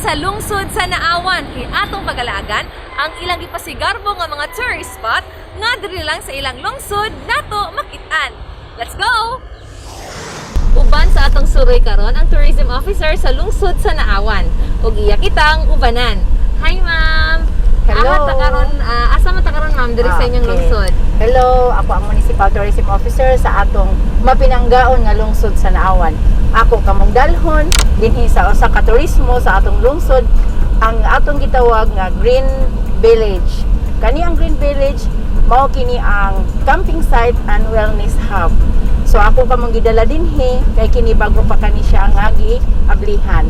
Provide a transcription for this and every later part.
Sa lungsod sa Naawan kay atong pagalaagan ang ilang gipasigarbo nga mga tourist spot nga diri lang sa ilang lungsod nato makit-an. Let's go! Uban sa atong suroy karon ang tourism officer sa lungsod sa Naawan ug iya kitang ubanan. Hi, ma'am. Hello. Aha ta karon, asa man ta karon, ma'am, diri sa inyong lungsod? Hello, ako ang Municipal Tourism Officer sa atong mapinanggaon nga lungsod sa Naawan. Ako kamong dalhon dinhi sa usa ka turismo sa atong lungsod, ang atong gitawag nga Green Village. Kani ang Green Village mao kini ang camping site and wellness hub. So ako kamong gidala dinhi kay kini bago pa kani siya nga giablihan.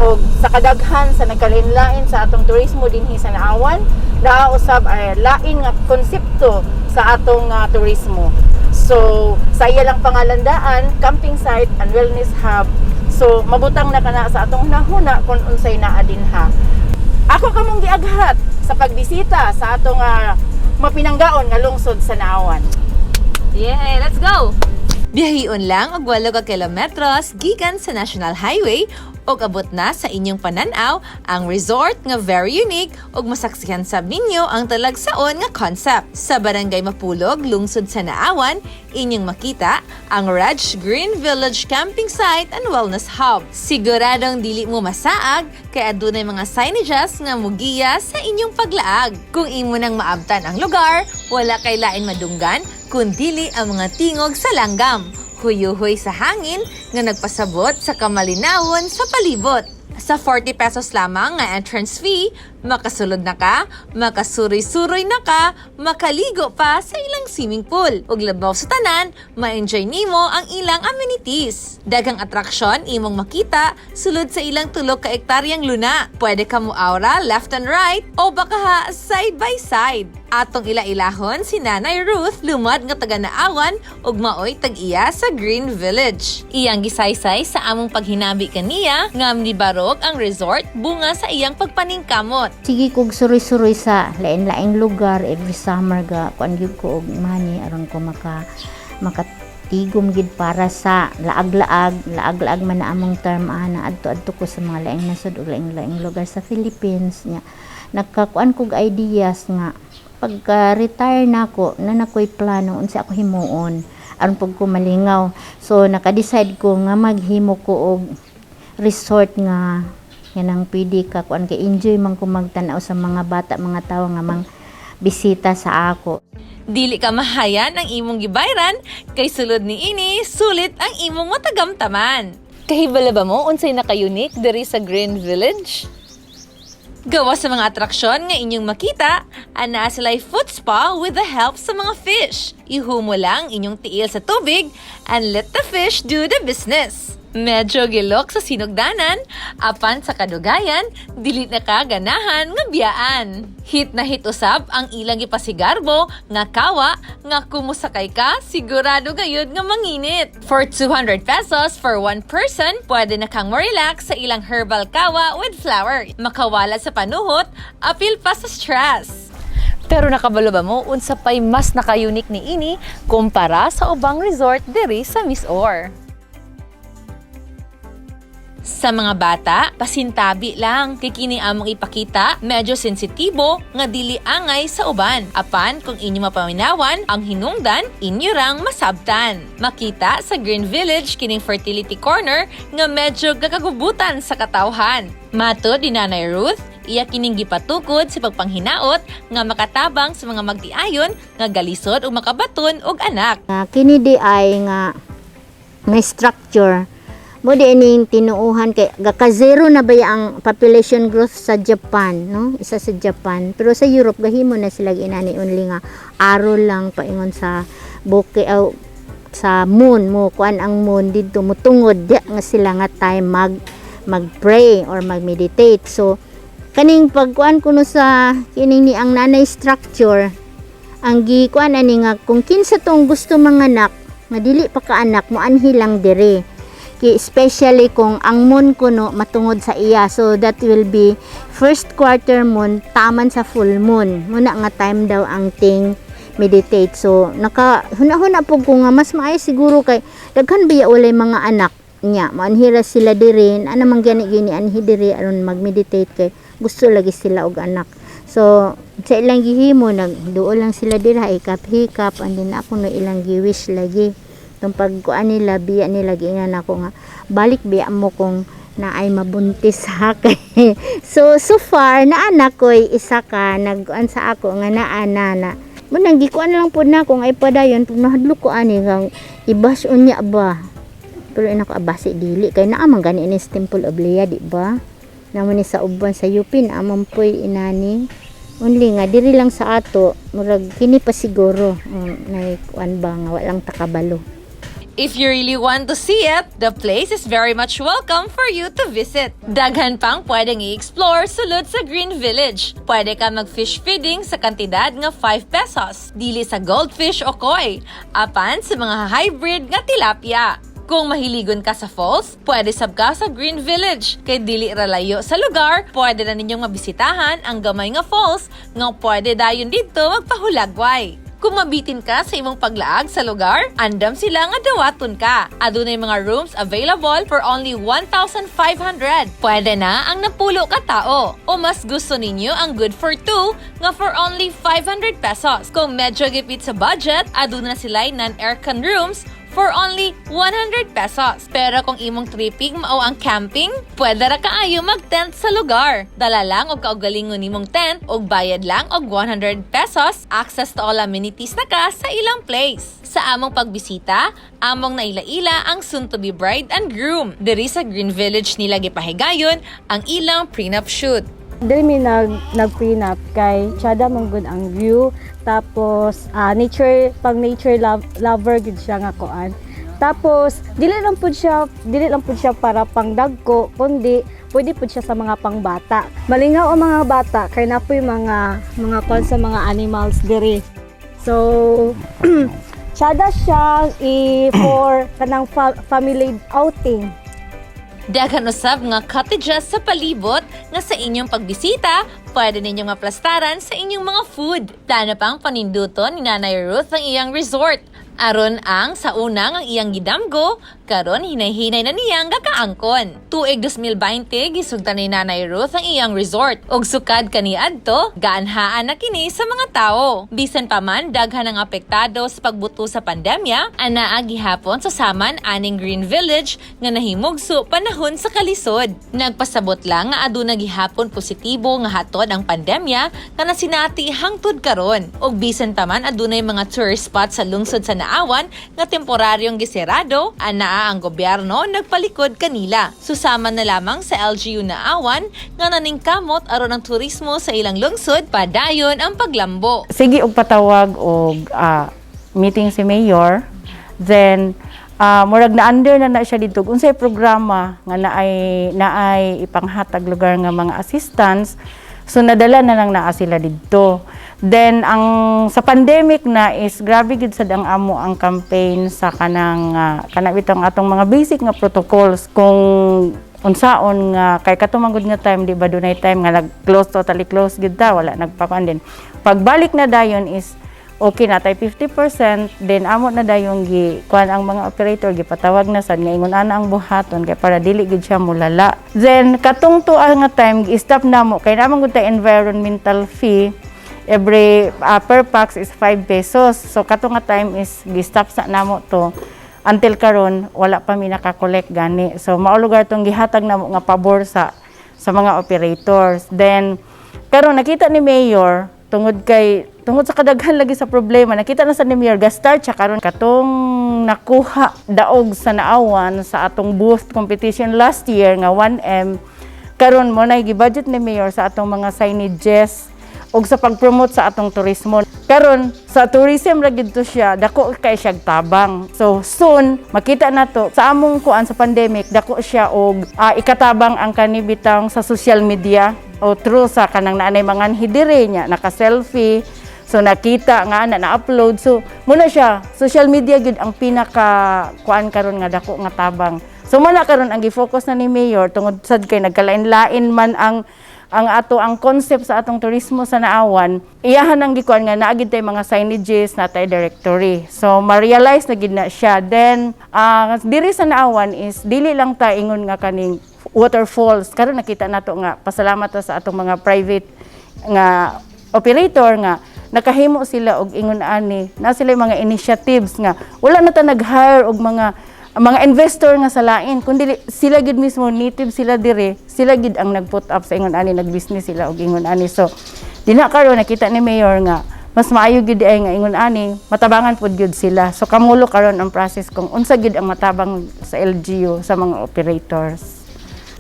Og sa kadaghan sa nagkalain-lain sa atong turismo dinhi sa Naawan, naa usab ay lain nga konsepto sa atong turismo. So sa iya lang pangalandaan, camping site and wellness hub. So mabutang na kana sa atong hunahuna kung unsay naa dinha. Ako kamong giaghat sa pagbisita sa atong mapinanggaon nga lungsod sa Naawan. Yay! Let's go! Biyahion lang og 8 ka kilometros gikan sa National Highway ug abot na sa inyong pananaw ang resort nga very unique ug masaksihan sab ninyo ang talagsaon nga concept. Sa Barangay Mapulog, lungsod sa Naawan, inyong makita ang Raj Green Village Camping Site and Wellness Hub. Siguradong dili mo masaag kay adunay mga signages nga mugiya sa inyong paglaag. Kung imo nang maabtan ang lugar, wala kay lain madunggan kundili ang mga tingog sa langgam. Huyuhoy sa hangin nga nagpasabot sa kamalinawon sa palibot. Sa 40 pesos lamang nga entrance fee, makasulod na ka, makasuroy-suroy na ka, makaligo pa sa ilang swimming pool. Ug labaw sa tanan, ma-enjoy nimo ang ilang amenities. Daghang atraksyon imong makita sulod sa ilang 3 ka ektaryang luna. Pwede ka mo aura left and right o baka ha side by side. Atong ila-ilahon si Nanay Ruth, lumad nga taga Naawan ug maoy tag-iya sa Green Village. Iyang gisaysay sa among paghinabi kaniya nga nibarog ang resort bunga sa iyang pagpaningkamot. Sige kog suroy-suroy sa lain-laing lugar every summer, ga kuan gyud ko og money aron ko makatigom gid para sa laag-laag. Laag-laag man na among term ana. Adto-adto ko sa mga laing nasod ug laing-laing lugar sa Philippines. Nya nagkakuan kog ideas nga pagka retire nako na nakoy plano unsa ako himuon aron pud ko malingaw. So naka-decide ko nga maghimo ko og resort nga yanang pwede ka kuan kay enjoy man ko magtan-aw sa mga bata, mga tawo nga mang bisita sa ako. Dili ka mahayan ang imong gibayran kay sulod ni ini sulit ang imong matagamtaman. Kahibalo ba mo unsay naka-unique diri sa Green Village? Gawa sa mga atraksyon nga inyong makita, anaa sila'y foot spa with the help sa mga fish. Ihumo lang inyong tiil sa tubig and let the fish do the business. Medyo gilok sa sinugdanan, apan sa kadugayan, dili na ka ganahan nga biyaan. Hit na hit usab ang ilang gipasigarbo nga kawa nga kumusakay ka, sigurado gayud nga manginit. For 200 pesos for one person, pwede na kang mo-relax sa ilang herbal kawa with flower. Makawala sa panuhot, apil pa sa stress. Pero nakabalo ba mo unsa pay mas naka-unique ni ini kumpara sa ubang resort diri sa MisOr? Sa mga bata, pasintabi lang kay kini among ipakita, medyo sensitibo nga dili angay sa uban. Apan kung inyo mapaminawan ang hinungdan, inyo rang masabtan. Makita sa Green Village kining fertility corner nga medyo gakagubutan sa katawhan. Matod ni Nanay Ruth, iya kining gipatukod sa pagpanghinaot nga makatabang sa mga magtiayon nga galisod ug makabaton og anak. Nga kini di ay nga nga structure mo di ining tinuuhan kay gaka zero na ba ang population growth sa Japan, no? Isa sa Japan, pero sa Europe gahimo na sila inani, only nga arrow lang paingon sa buke aw sa moon mo kuan ang moon didto mutungod di nga sila nga time mag pray or mag meditate. So kaning pagkuan kuno sa kining ni ang nanay structure, ang gikuan ani nga kung kinsa tong gusto manganak nga dili pa kaanak, mo anhi lang dire. Ki especially kung ang moon kuno matungod sa iya, so that will be first quarter moon taman sa full moon muna nga time daw ang ting meditate. So naka huna-huna po ko nga mas maayo siguro kay daghan biya walay mga anak. Nya moanhi ra sila diri, ana man gani gyud ni anhi diri aron mag-meditate kay gusto lagi sila og anak. So sa ilang gihimo, nagduol lang sila dira, hikap-hikap, and then ako no ilang gi-wish lagi tong pagkuan nila, biya nila, giingan ako nga balik biya mo kung naay mabuntis ha kay so far naa na ko'y isa ka nagkuan sa ako nga naa na na mo nang gikuan na lang pud na kung ay padayon pag nahadlok ko ani kang ibas unya ba. Pero ina ko abasi dili kay naa man gani ni sa Temple of Leah, di ba? Naman ni sa uban sa UP naa man poy inani. Only nga diri lang sa ato, murag kini pa siguro nay kuan ba nga walang takabalo. If you really want to see it, the place is very much welcome for you to visit. Daghan pang pwedeng i-explore sulod sa Green Village. Pwede ka mag-fish feeding sa kantidad nga 5 pesos. Dili sa goldfish o koi, apan sa mga hybrid nga tilapia. Kung mahiligon ka sa falls, pwede sab ka sa Green Village. Kay dili ra layo sa lugar, pwede na ninyong mabisitahan ang gamay nga falls nga pwede dayon didto magpahulagway. Kung mabitin ka sa imong paglaag sa lugar, andam sila nga dawaton ka. Adunay mga rooms available for only 1,500. Pwede na ang napulo ka tao. O mas gusto ninyo ang good for two nga for only 500 pesos. Kung medyo gipit sa budget, aduna sila non-aircon rooms for only 100 pesos. Pero kung imong tripping mao ang camping, pwede ra kaayo mag-tent sa lugar. Dala lang og kaugalingon nimong tent og bayad lang og 100 pesos, access to all amenities na ka sa ilang place. Sa among pagbisita, among naila-ila ang soon-to-be bride and groom. Diri sa Green Village nila gipahigayon ang ilang prenup shoot. Dili mi nag prenup kay tsada man gud ang view, tapos nature, pang nature lover gud siya nga kuan. Tapos dili lang pud siya para pang dagko kundi pwede pud siya sa mga pangbata. Malingaw ang mga bata kay napoy mga kuan sa mga animals diri. So tsada siya i for kanang family outing. Daghan usab nga cottages sa palibot nga sa inyong pagbisita, pwede ninyong maplastaran sa inyong mga food. Plano pang paninduton ni Nanay Ruth ang iyang resort. Aron ang sa unang ang iyang gidamgo, karon hinay-hinay na niyang gakaangkon. Tuig 2020, gisugtan ni Nanay Ruth ang iyang resort. Og sukad kaniadto, gaanhaan na kini sa mga tao. Bisan pa man daghan ang apektado sa pagbuto sa pandemya, anaa gihapon sa saman aning Green Village nga nahimugso panahon sa kalisod. Nagpasabot lang nga aduna gihapon positibo nga hatod ang pandemya nga nasinati hangtod karon. Og bisan pa man adunay mga tourist spots sa lungsod sa Naawan nga temporaryong giserado, anaa ang gobyerno nagpalikod kanila. Susama na lamang sa LGU Naawan nga naningkamot aron ang turismo sa ilang lungsod padayon ang paglambo. Sige og patawag og meeting si mayor, then murag na under na na siya didto unsay programa nga naay ipanghatag lugar nga mga assistance. So nadala na lang naa sila didto. Then ang sa pandemic na is grabe gid sad ang amo ang campaign sa kanang kana bitong atong mga basic nga protocols kung unsaon nga kay kato man gud nga time, di ba, dunay time nga nag-close, totally close gid ta, wala nagpakuan din. Pagbalik na dayon is okay na tay 50%, then amo na dayon gi kuan ang mga operator, gipatawag na sad nga ingon ana ang buhaton kay para dili gid siya mulala. Then katong tual nga time, gi-stop namo kay naman gud tay environmental fee every per pax is 5 pesos. So kato nga time is gi-stop sa namo to until karon wala pa mi naka-collect gani. So mao lugar tong gihatag namo nga pabor sa mga operators. Then karon nakita ni mayor, tungod sa kadaghan lagi sa problema, nakita na sa ni mayor, ga-start siya karon katong nakuha daog sa Naawan sa atong booth competition last year nga 1M. Karon mo na gi-budget ni mayor sa atong mga signages og sa pag-promote sa atong turismo. Karon sa tourism ra gid to siya, dako kay siya tabang. So soon makita na to sa among kuan sa pandemic, dako siya og ikatabang ang kanibitang sa social media o through sa kanang naanay mga hidire niya naka-selfie. So nakita nga na na-upload. So muna siya social media gid ang pinaka kuan karon nga dako nga tabang. So muna karon ang gi-focus na ni mayor tungod sad kay nagkalain-lain man ang Ang ato ang concept sa atong turismo sa Naawan, iyahan ang gikuan nga naa gid tay mga signages na tay directory. So ma-realize na gid na siya. Then diri sa Naawan is dili lang ta ingon nga kaning waterfalls. Karon nakita nato nga pasalamat ta sa atong mga private nga operator nga nakahimo sila og ingon ani na sila yung mga initiatives nga wala na ta nag-hire og mga investor nga sa lain, kundi sila gid mismo, native sila dire, sila gid ang nag-put up sa ingon ani, nag-business sila og ingon ani. So dinha karon nakita ni mayor nga mas maayo gid ay nga ingon ani matabangan pud gyud sila. So kamulo karon ang process kung unsa gid ang matabang sa LGU sa mga operators.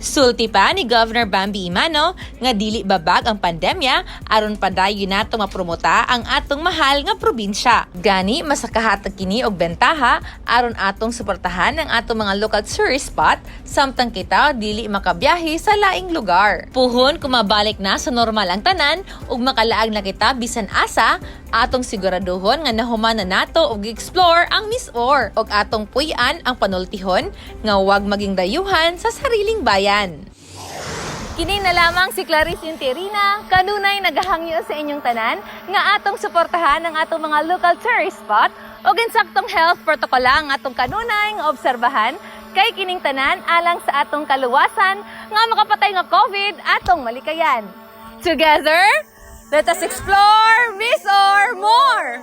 Sulti pa ni Governor Bambi Emano nga dili babag ang pandemya aron padayon nato mapromota ang atong mahal nga probinsya. Gani masakahatag kini og bentaha aron atong suportahan ang atong mga local tourist spot samtang kita dili makabiyahe sa laing lugar. Puhon kumabalik na sa normal ang tanan ug makalaag na kita bisan asa, atong siguraduhon nga nahuman na nato og explore ang MisOr ug atong puy-an ang panultihon nga wag maging dayuhan sa sariling bayan. Kini na lamang si Clarice Interina, kanunay nagahangyo sa inyong tanan nga atong suportahan ang atong mga local tourist spot ug insaktong health protocol ang atong kanunay nga obserbahan kay kining tanan alang sa atong kaluwasan nga makapatay nga COVID atong malikayan. Together, let us explore MisOr more!